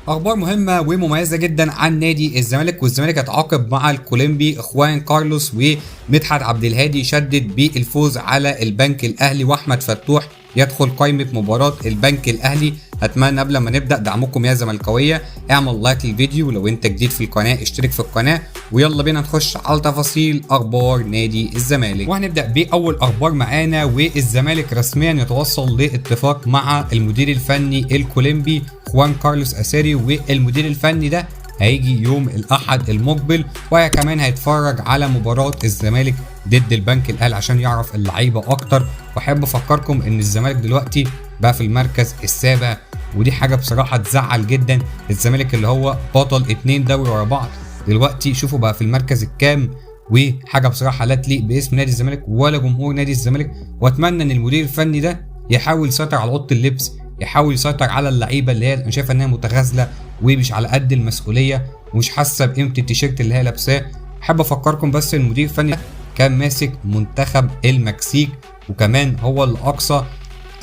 اخبار مهمة ومميزة جدا عن نادي الزمالك، والزمالك يتعاقب مع الكولومبي خوان كارلوس، ومدحت عبد الهادي شدد بالفوز على البنك الاهلي، واحمد فتوح يدخل قائمة مباراة البنك الاهلي. اتمنى قبل ما نبدا دعمكم يا زملكاويه، اعمل like للفيديو، ولو انت جديد في القناة اشترك في القناة، ويلا بينا نخش على تفاصيل اخبار نادي الزمالك. وهنبدا باول اخبار معانا، والزمالك رسميا يتوصل لاتفاق مع المدير الفني الكولومبي خوان كارلوس اسيريو، والمدير الفني ده هيجي يوم الاحد المقبل، وكمان هيتفرج على مباراة الزمالك ضد البنك الاهلي عشان يعرف اللعيبة اكتر. واحب افكركم ان الزمالك دلوقتي بقى في المركز السابع، ودي حاجة بصراحة تزعل جدا. الزمالك اللي هو بطل 2 دوري ورا بعض دلوقتي شوفوا بقى في المركز الكام، وحاجه بصراحة لا تليق باسم نادي الزمالك ولا جمهور نادي الزمالك. واتمنى ان المدير الفني ده يحاول يسيطر على اوضة اللبس، يحاول يسيطر على اللعيبة اللي هي انا شايفه انها متغازله ومش على قد المسؤولية ومش حاسه بقيمة التيشيرت اللي هي لابساه. احب افكركم بس المدير الفني كان ماسك منتخب المكسيك، وكمان هو اللي اقصى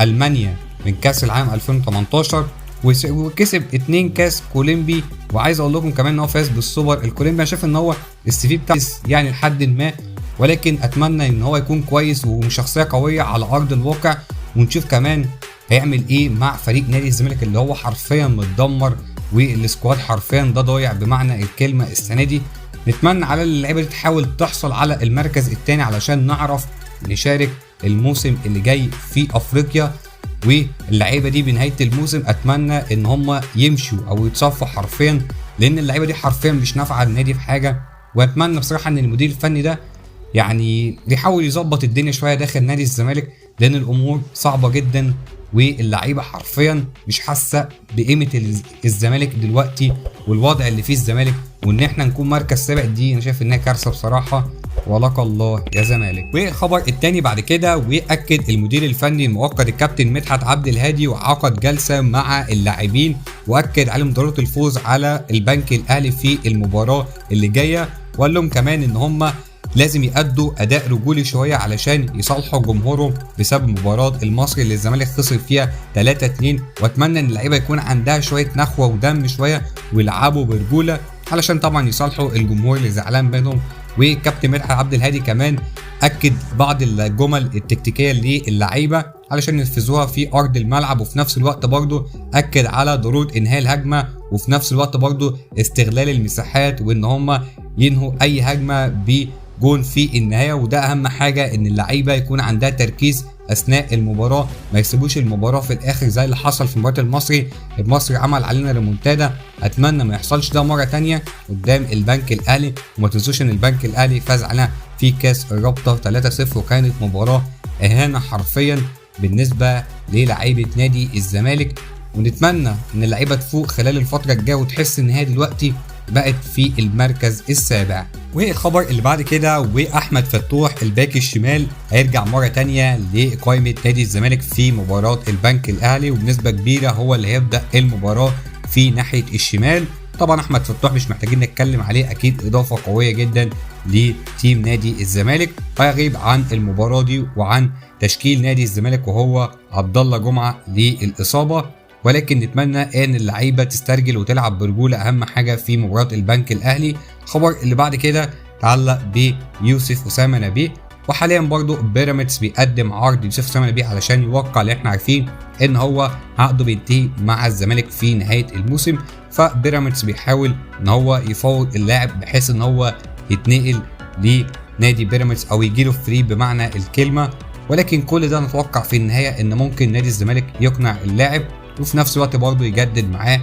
المانيا من كاس العالم 2018، وكسب 2 كاس كولومبي. وعايز اقول لكم كمان ان هو فاز بالسوبر الكولومبي. انا شايف ان هو ال CV بتاعه يعني لحد ما، ولكن اتمنى ان هو يكون كويس وشخصية قوية على ارض الواقع، ونشوف كمان هيعمل ايه مع فريق نادي الزمالك اللي هو حرفيا متدمر، وال squad حرفيا ده ضايع بمعنى الكلمة السنة دي. نتمنى على اللعيبة دي تحاول تحصل على المركز الثاني علشان نعرف نشارك الموسم اللي جاي في افريقيا. واللعيبة دي بنهاية الموسم اتمنى ان هم يمشوا او يتصفوا حرفيا، لان اللعيبة دي حرفيا مش نافعة للنادي في حاجة. واتمنى بصراحة ان المدير الفني ده يعني يحاول يظبط الدنيا شوية داخل نادي الزمالك، لان الامور صعبة جدا واللعيبة حرفيا مش حاسه بقيمة الزمالك دلوقتي والوضع اللي فيه الزمالك، وان احنا نكون مركز سابع دي انا شايف انها كارثة بصراحة، ولك الله يا زمالك. والخبر الثاني بعد كده، واكد المدير الفني المؤقت الكابتن مدحت عبد الهادي وعقد جلسه مع اللاعبين، واكد عليهم ضرورة الفوز على البنك الاهلي في المباراة اللي جاية، وقال لهم كمان ان هم لازم يأدوا أداء رجولي شوية علشان يصالحوا جمهورهم بسبب مباراة المصري اللي الزمالك خسر فيها 3-2. وأتمنى إن اللعيبة يكون عندها شوية نخوة ودم شوية ويلعبوا برجولة علشان طبعا يصالحوا الجمهور اللي زعلان منهم. وكابتن مدحت عبد الهادي كمان أكد بعض الجمل التكتيكية للعيبة علشان ينفذوها في أرض الملعب، وفي نفس الوقت برضه أكد على ضرورة إنهاء الهجمة، وفي نفس الوقت برضه استغلال المساحات وإن هم ينهوا أي هجمة بجون في النهاية. وده اهم حاجة، ان اللعيبة يكون عندها تركيز اثناء المباراة، ما يسيبوش المباراة في الاخر زي اللي حصل في مباراة المصري. المصري عمل علينا ريمونتادا، اتمنى ما يحصلش ده مرة تانية قدام البنك الاهلي. وما تنسوش ان البنك الاهلي فاز علينا في كاس الرابطة 3-0، وكانت مباراة اهانه حرفيا بالنسبة للاعيبه نادي الزمالك. ونتمنى ان اللعيبة تفوق خلال الفترة الجاية وتحس ان هي دلوقتي بقت في المركز السابع. والخبر اللي بعد كده، واحمد فتوح الباك الشمال هيرجع مرة تانية لقائمة نادي الزمالك في مباراة البنك الاهلي، وبنسبة كبيرة هو اللي هيبدا المباراة في ناحية الشمال. طبعا احمد فتوح مش محتاجين نتكلم عليه، اكيد اضافه قوية جدا ل team نادي الزمالك. هيغيب عن المباراة دي وعن تشكيل نادي الزمالك وهو عبد الله جمعه للاصابة، ولكن نتمنى ان اللعيبة تسترجل وتلعب برجوله، اهم حاجة في مباراة البنك الاهلي. الخبر اللي بعد كده تعلق بيوسف اسامة نبيه، وحاليا برضو بيراميدز بيقدم عرض يوسف اسامة نبيه علشان يوقع، اللي احنا عارفين ان هو عقده بينتهي مع الزمالك في نهاية الموسم، فبيراميدز بيحاول ان هو يفاوض اللاعب بحيث ان هو يتنقل لنادي بيراميدز او يجيله free بمعنى الكلمة. ولكن كل ده نتوقع في النهاية ان ممكن نادي الزمالك يقنع اللاعب، وفي نفس الوقت برضه يجدد معاه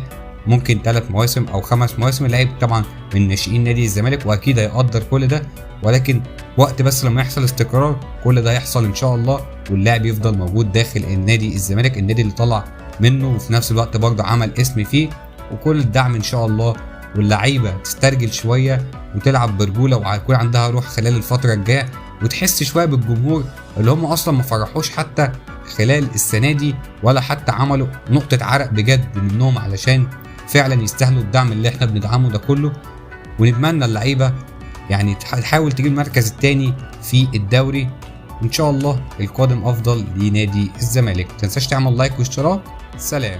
ممكن 3 مواسم او 5 مواسم. اللاعب طبعا من ناشئين نادي الزمالك واكيد هيقدر كل ده، ولكن وقت بس لما يحصل استقرار كل ده هيحصل ان شاء الله، واللاعب يفضل موجود داخل النادي الزمالك، النادي اللي طلع منه وفي نفس الوقت برضه عمل اسم فيه، وكل الدعم ان شاء الله. واللعيبة تسترجل شوية وتلعب برجوله ويكون عندها روح خلال الفترة الجاية، وتحس شوية بالجمهور اللي هم اصلا ما فرحوش حتى خلال السنة دي ولا حتى عملوا نقطة عرق بجد منهم علشان فعلا يستاهلوا الدعم اللي احنا بندعمه ده كله. ونتمنى اللعيبة يعني تحاول تجيب المركز الثاني في الدوري، وان شاء الله القادم افضل لنادي الزمالك. ما تنساش تعمل لايك واشتراك. سلام.